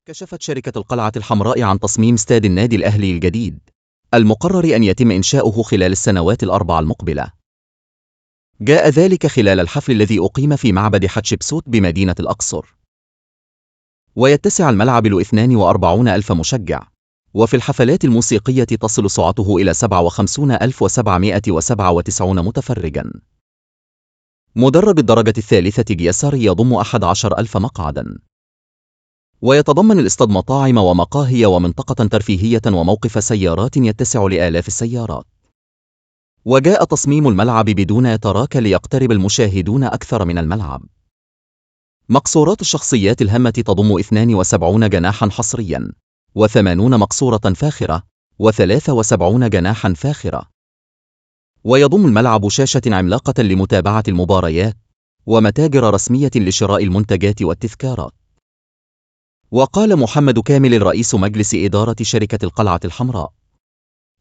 كشفت شركة القلعة الحمراء عن تصميم استاد النادي الأهلي الجديد المقرر أن يتم إنشاؤه خلال السنوات الأربع المقبلة. جاء ذلك خلال الحفل الذي أقيم في معبد حتشبسوت بمدينة الأقصر، ويتسع الملعب ل 42 ألف مشجع، وفي الحفلات الموسيقية تصل سعته إلى 57,797 متفرجاً. مدرج الدرجة الثالثة جيسار يضم 11 ألف مقعداً، ويتضمن الاستاد مطاعم ومقاهي ومنطقة ترفيهية وموقف سيارات يتسع لآلاف السيارات. وجاء تصميم الملعب بدون يتراك ليقترب المشاهدون أكثر من الملعب. مقصورات الشخصيات الهامة تضم 72 جناحا حصريا، و80 مقصورة فاخرة، و73 جناحا فاخرة. ويضم الملعب شاشة عملاقة لمتابعة المباريات، ومتاجر رسمية لشراء المنتجات والتذكارات. وقال محمد كامل رئيس مجلس إدارة شركة القلعة الحمراء: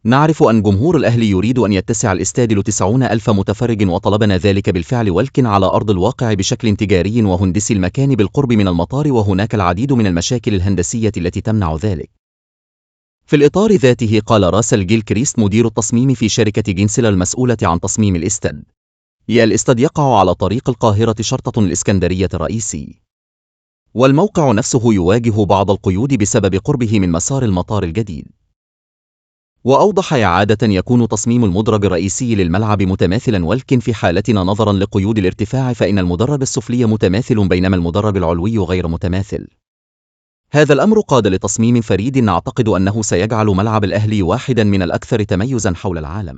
نعرف أن جمهور الأهلي يريد أن يتسع الاستاد ل 90 ألف متفرج، وطلبنا ذلك بالفعل، ولكن على أرض الواقع بشكل تجاري وهندسي المكان بالقرب من المطار، وهناك العديد من المشاكل الهندسية التي تمنع ذلك. في الإطار ذاته قال راسل جيل كريست مدير التصميم في شركة جينسلا المسؤولة عن تصميم الاستاد: الاستاد يقع على طريق القاهرة شرطة الإسكندرية الرئيسي، والموقع نفسه يواجه بعض القيود بسبب قربه من مسار المطار الجديد. وأوضح: عادة يكون تصميم المدرج الرئيسي للملعب متماثلا، ولكن في حالتنا نظرا لقيود الارتفاع فإن المدرج السفلي متماثل بينما المدرج العلوي غير متماثل. هذا الأمر قاد لتصميم فريد نعتقد أنه سيجعل ملعب الأهلي واحدا من الأكثر تميزا حول العالم.